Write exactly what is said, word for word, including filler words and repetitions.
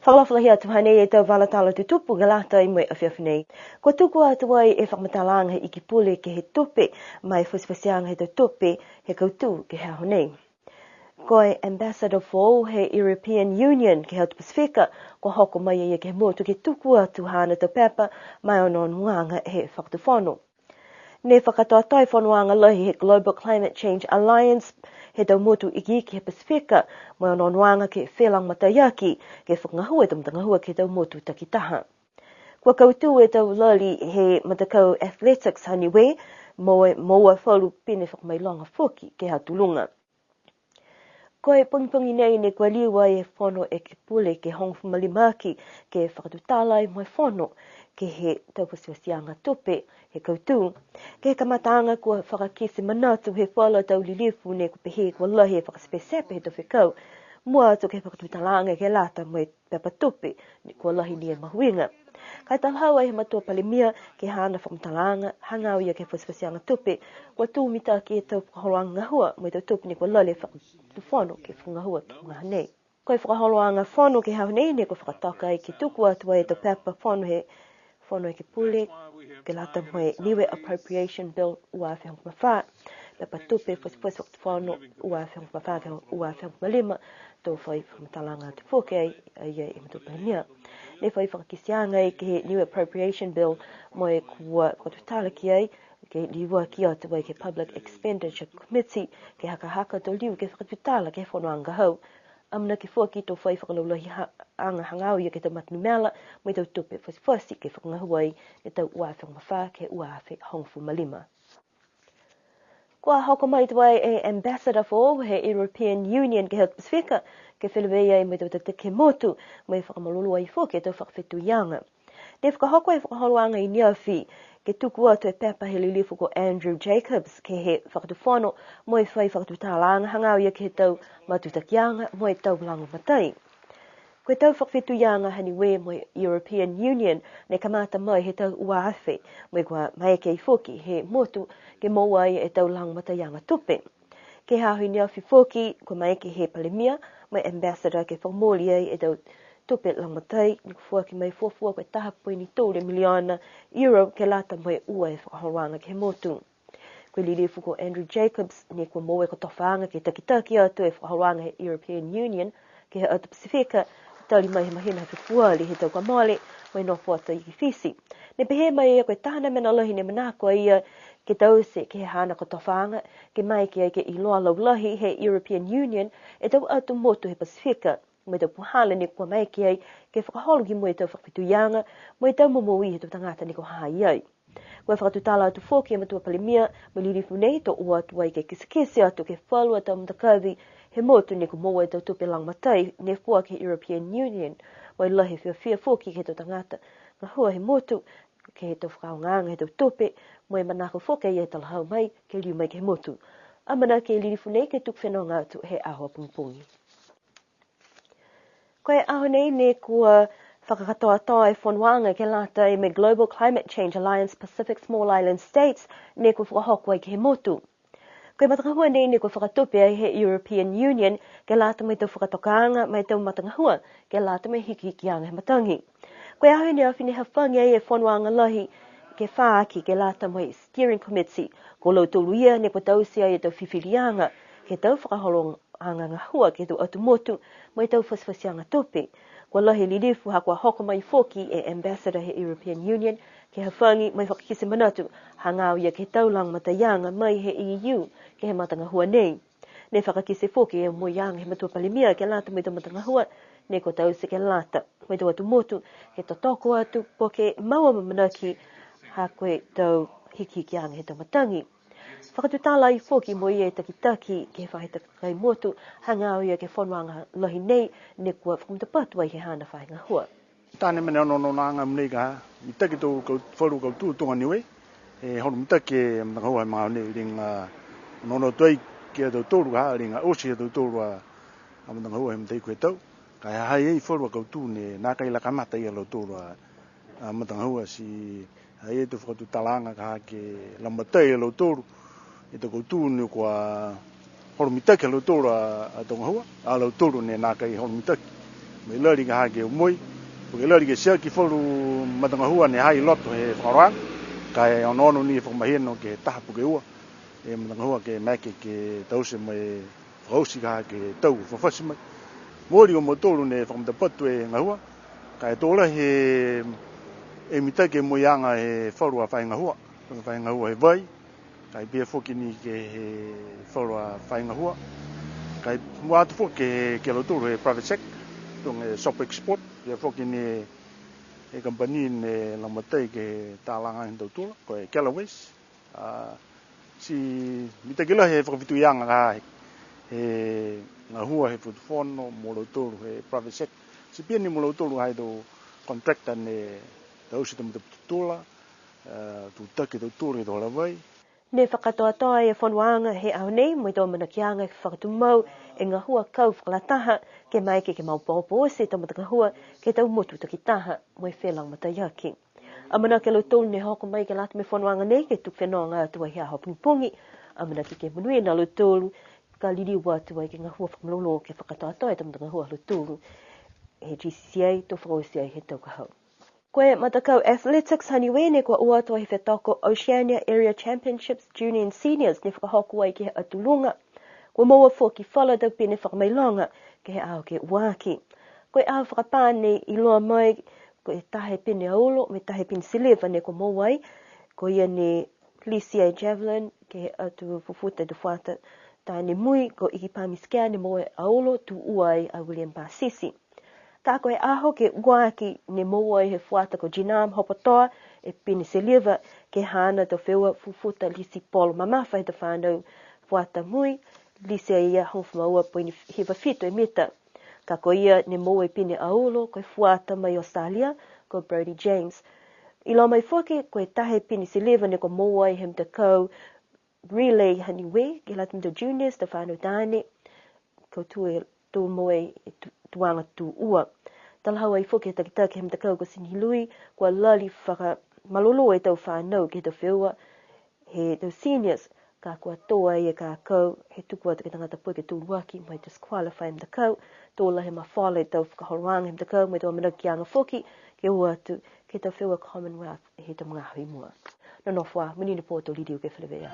Fakaalofa lahi atu, hanei e tau vala tala tutupu ke lata mo e afiafi nei. Kua tuku atu ai e fakamatalaaga he Iki Pule ke he tupe, mo e fasifasiaga he tau tupe he kautū ke he aho nei. Ko e Ambassador foou he European Union ke he atu Pasifika, kua hoko mai a ia ke he motu ke tuku atu haana tau pepa mo e onoonoaga he fakatufono. Ne fakakatoatoa e fonoaga lahi he Global Climate Change Alliance he tau motu ikiiki he Pasifika, mo e onoonoaga ke felagomataiaki, ke fakagahua e tau matagahua ke he tau motu takitaha. Kua kautū e tau lali he matakau athletics ha Niue, mo e moua falu pine fakamailoga foki ke he tuluga. Ko e pogipogi nei ne kua liu ai e Fono Ekepule ke hogofulu ma lima aki, ke fakatutala ai mo e fono ke he tau fasifasiaga tupe he kautū. Ke he kamataaga kua fakakite manatu he falu a tau lilifu ne kua pehē kua lahi e fakasepesepe he tau fekau, mua atu ke he fakatutalaaga ke lata mo e pepa tupe, ne kua lahi ni e mahuiga. Ka e talahau ai he matua palemia ke he haana fakamatalaaga hagaao ia ke he fasifasiaga tupe, kua tū mitaki e tau fakaholoaga gahua mo e tau tupe ne kua lali e fakatufono ke fakagahua ke he magaaho nei. Ko e fakaholoaga fono ke he aho nei ne kua fakatoka ai ke tuku atu ai e tau pepa fono he Fono Ekepule ke lata mo e Niue Appropriation Bill ua afe hogofulu ma fā, pepa tupe fasifasi fakatufono ua afe hogofulu ma fā ke ua afe hogofulu ma lima, to fai fakamatalaaga atu foki ai, ai, ai e matua palemia. Ne fai fakakiteaga ai ke he Niue Appropriation Bill mo e kua fakatutala ki ai, ke liuaki atu ai ke he Public Expenditure Committee, ke hakahaka to liu ke fakatutala ke he fonoaga hau. Amanaki foki to fai fakalaulahi ha-, aga hagaao ia ke he tau matanumela, mo e tau tupe fasifasi ke fakagahua ai e tau ua afe hogofulu ma fā ke ua afe hogofulu ma lima. Kua hoko mai tuai e Ambassador foou he European Union ke he Pasifika, ke feleveia ai mo e tau tataki he motu, mo e fakamalolō ai foki e tau fakafetuiaga. Ne fakahoko e fakaholoaga i neafi, ke tuku atu e pepa he lilifu ko Andrew Jacobs ke he fakatufono, mo e fai fakatutalaaga hagaao ia ke he tau matutakiaga, mo e tau lagomatai. Ko e tau fakafetuiaga ha Niue mo e European Union, ne kamata mai he tau ua afe, mo e kua maeke foki he motu ke moua ai e tau lagomataiaga tupe. Ke he aho i neafi foki, kua maeke he palemia mo e ambassador ke fakamooli ai e tau tupe lagomatai, ne kua foaki mai fuafua ko e taha poini tolu miliona euro ke lata mo e ua e fakaholoaga ke he motu. Ko e lilifu ko Andrew Jacobs, ne kua moua e kotofaaga ke takitaki atu e fakaholoaga he European Union ke he atu Pasifika, tali mai he mahina Fepuali he tau kua mole, mo e nofo atu ai ki Fisi. Ne pehē mai e ia ko e taha a mena lahi ne manako a ia ke taute ke he haana kotofaaga, ke maeke ai ke iloa laulahi he European Union e tau atu motu he Pasifika, mo e tau puhala ne kua maeke ai ke fakaholo ki mua e tau fakafetuiaga, mo e tau momoui he tau tagata ne kua ha ha i ai. Kua fakatutala atu foki e matua palemia mo e lilifu nei to o atu ai ke kitekite atu ke he falu a tau matakavi he motu ne kua moua e tau tupe lagomatai ne foaki he European Union, mo e lahi e fiafia foki ke he tau tagata gahua he motu ke he tau fakaaogaaga he tau tupe, mo e manako foki a ia he talahau mai ke liu mai ke he motu. Amanaki e lilifu nei ke tuku fenoga atu he aho a pogipogi. Ko e aho nei ne kua fakakatoatoa e fonoaga ke lata mo e Global Climate Change Alliance Pacific Small Island States ne kua fakahoko ai ke he motu. Ko e matagahua nei ne kua fakatupe ai he European Union ke lata mo e tau fakatokaaga mo e tau matagahua ke lata mo e hikihikiaga he matagi. Ko e aho i neafi ne hafagi ai e fonoaga lahi ke fā aki ke lata mo e Steering Committee. Ko lautolu ia ne kua taute ai e tau fifiliaga ke he tau fakaholo aga gahua ke he tau atu motu mo e tau fasifasiaga tupe. Kua lahi e lilifu ha kua hoko mai foki e Ambassador he European Union ke hafagi mo e fakakite manatu hagaao ia ke he tau lagomataiaga mai he E U ke he matagahua nei. Ne fakakite foki e omoiaga he matua palemia ke lata mo e tau matagahua ne kua taute ke lata mo e tau atu motu ke totoko atu po ke mau amaamanaki ha ko e tau hikihikiaga he tau matagi. Fakatutala ai foki mo ia e takitaki ke he faahi takai motu hagaao ia ke he fonoaga lahi nei ne kua fakamatapatu ai he haana faahi gahua. Taane mena onoonoaga mo e nei ka, mitaki tau kau-, falu kautū tuga Niue, e holo mitaki e matagahua he magaaho nei, liga onoono atu ai ki a tautolu ka, liga oti a tautolu a, a matagahua he mataiku he tau. Ka e ha ha i ai falu a kautū ne nākai la kamata ia lautolu a, a matagahua ti ha ha i ai e tau fakatutalaaga ka ke lagomatai a lautolu e tau kautū ne kua holo mitaki a lautolu a, a tau gahua, a lautolu ne nākai holo mitaki. Mo e lali ka ha ke omoi, po ke lali ke tiaki falu matagahua ne ha i loto he fakaholoaga, ka e onoono ni e fakamahino ke he taha po ke ua e matagahua ke maeke ke taute mo e fakaoti ka ha ke tau fafati mai. Mooli ko mautolu ne fakamatapatu e gahua, ka e tō lahi e mitaki e moiaga he falu a faahi gahua, falu a faahi gahua he vai, ka e pihia foki ni ke he falu a faahi gahua, ka e mua atu foki ke, ke lautolu he private sector, tuga e Shop Export, pihia foki ni e kamupani ne lagomatai ke he talaga he tau tula, ko e Galloway's. A, ti mitaki lahi he fakafetuiaga ka he, he gahua he fakatufono mo lautolu he private sector. Ti pihia ni mo lautolu ha i tau contractor ne taute tau matapatu tula, a, tutaki tau tula ke he tau hala vai. Ne fakakatoatoa e fonoaga he aho nei mo e tau amanakiaga ke fakatumau e gahua kau fakalataha ke maeke ke maopoopo oti e tau matagahua ke he tau motu takitaha mo e felagomataiaki. Amanaki a lautolu ne hoko mai ke lata mo e fonoaga nei ke tuku fenoga atu ai he aho pogipogi. Amanaki ke monuina a lautolu ka liliu atu ai ke gahua fakamalolō ke fakakatoatoa e tau matagahua ha lautolu he G C C A to fakaoti ai he tau ka hau. Ko e matakau athletics ha Niue ne kua o atu ai he fetoko Oceania Area Championships Junior and Seniors ne fakahoko ai ke he Atu Luga. Kua moua foki falu a tau pine fakamailoga ke he aho ke ua aki. Ko e aho fakapā ne iloa mai, ko e taha e pine aulo mo e taha e pine siliva ne kua moua ai, ko ia ne lisi ai javelin ke he atu fufuta he tau fuata taane mui, ko Ikipami Sikea ne moua e aulo, tū ua ai a William Pasisi. Ka ko e aho ke ua aki ne moua ai he fuata ko Jinam Hopotoa e pine siliva ke he haana tau feua fufuta lisi polo mamafa he tau fānau fuata mui, lisi ai ia hogofulu ma ua poini hiva fitu e mita. Ka ko ia ne moua e pine aulo, ko e fuata mai Australia, ko Brody James. Iloa mai foki, ko e taha e pine siliva ne kua moua ai he matakau relay ha Niue, ke lata mo e tau juniors, tau fānau taane, ko tū e tū moua e tu-, tuaga tū ua. Talahau ai foki he takitaki he matakau ko Sini Lui, kua lali fakamalolō e tau fānau ke he tau feua he tau seniors, ka kua tō ai e kakau he tuku atu ke he tagata poi ke tū ua aki mo e disqualify e matakau, tō lahi e mafola e tau fakaholoaga he matakau mo e tau amanakiaga foki ke o atu ke he tau feua Commonwealth he tau magaaho i mua. Nonofo ā, monuina e pō to liliu ke feleveia.